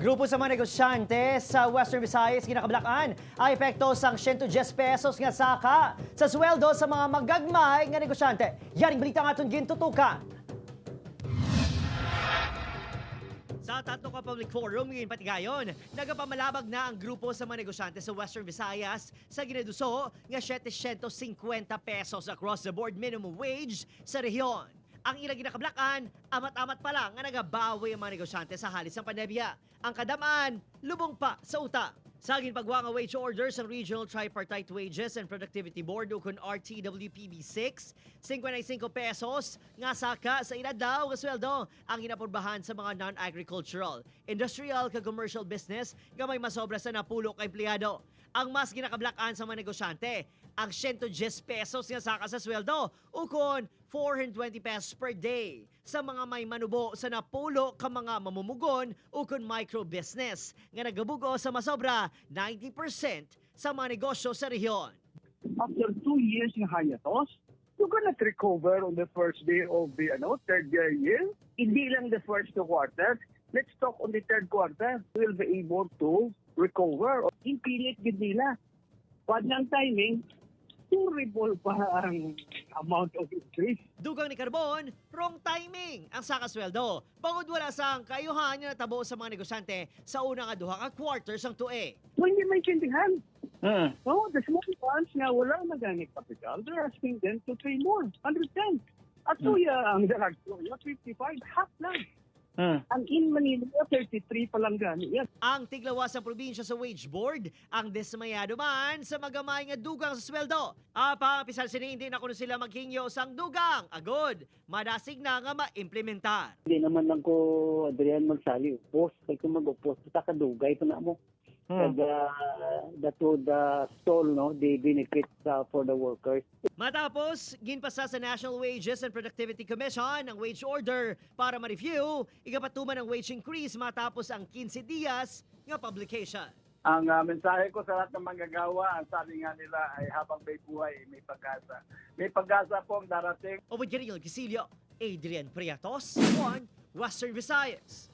Grupo sa mga negosyante sa Western Visayas ginakablakan ang epekto sang 110 pesos nga saka sa sweldo sa mga magagmay nga negosyante. Yaring balita nga aton gintutukan. Sa tatlo ka public forum ngayon patigayon, nagapamalabag na ang grupo sa mga negosyante sa Western Visayas sa ginaduso nga 750 pesos across the board minimum wage sa rehiyon. Ang ilang ginakablakan, amat-amat pa lang nga nagabawi ang mga negosyante sa halis ng pandemya. Ang kadamaan, lubong pa sa uta. Sa ginpagwa nga wage orders ang Regional Tripartite Wages and Productivity Board o kun RTWPB 6, 55 pesos nga saka sa inadlaw nga sweldo ang ginaporbahan sa mga non-agricultural, industrial kag commercial business nga may masobra sa napulo ka empleyado. Ang mas ginakablakan sa mga negosyante, ang 110 pesos nga saka sa sweldo o kon 420 pesos per day sa mga may manubo sa napulo ka mga mamumugon o kon micro business nga nagabugo sa masobra 90% sa mga negosyo sa rehiyon. After 2 years in hiatus, you cannot recover on the first day of the third year. Hindi lang the first two quarters. Let's talk on the third quarter. We'll be able to recover. Impilit gid nila. Pag ng timing, terrible pa ang amount of increase. Dugang ni Carbon, wrong timing ang saka sweldo. Bangod wala sang kayuhan nga natabo sa mga negosyante sa una nga duha ka quarters ang tuig. So, hindi maintindihan. Oh, the small ones nga wala na gani capital, they're asking them to pay more, 110. At so, ang darag 55, half lang. Ang in Manila, 33 pa lang gani yan. Ang tiglawas ng probinsya sa wage board, ang dismayado man sa magamay nga dugang sa sweldo. Apa, pisal sini hindi na kuno sila maghingyo sang dugang. Agod, madasig na nga maimplementar. Hindi naman lang ko, Adrian, magsali. Upos. Kay kung mag-upos, sa kadugay pa na mo. Kag, that would stall, no, the benefits for the workers. Matapos, ginpasa sa National Wages and Productivity Commission ang wage order para ma-review, igapatuman ang wage increase matapos ang 15 dias nga publication. Ang mensahe ko sa lahat ng manggagawa, ang sabi nga nila ay habang may buhay, may pag-asa. May pag-asa po ang darating. Obed Garil Gisilio, Adrian Priatos, 1 Western Visayas.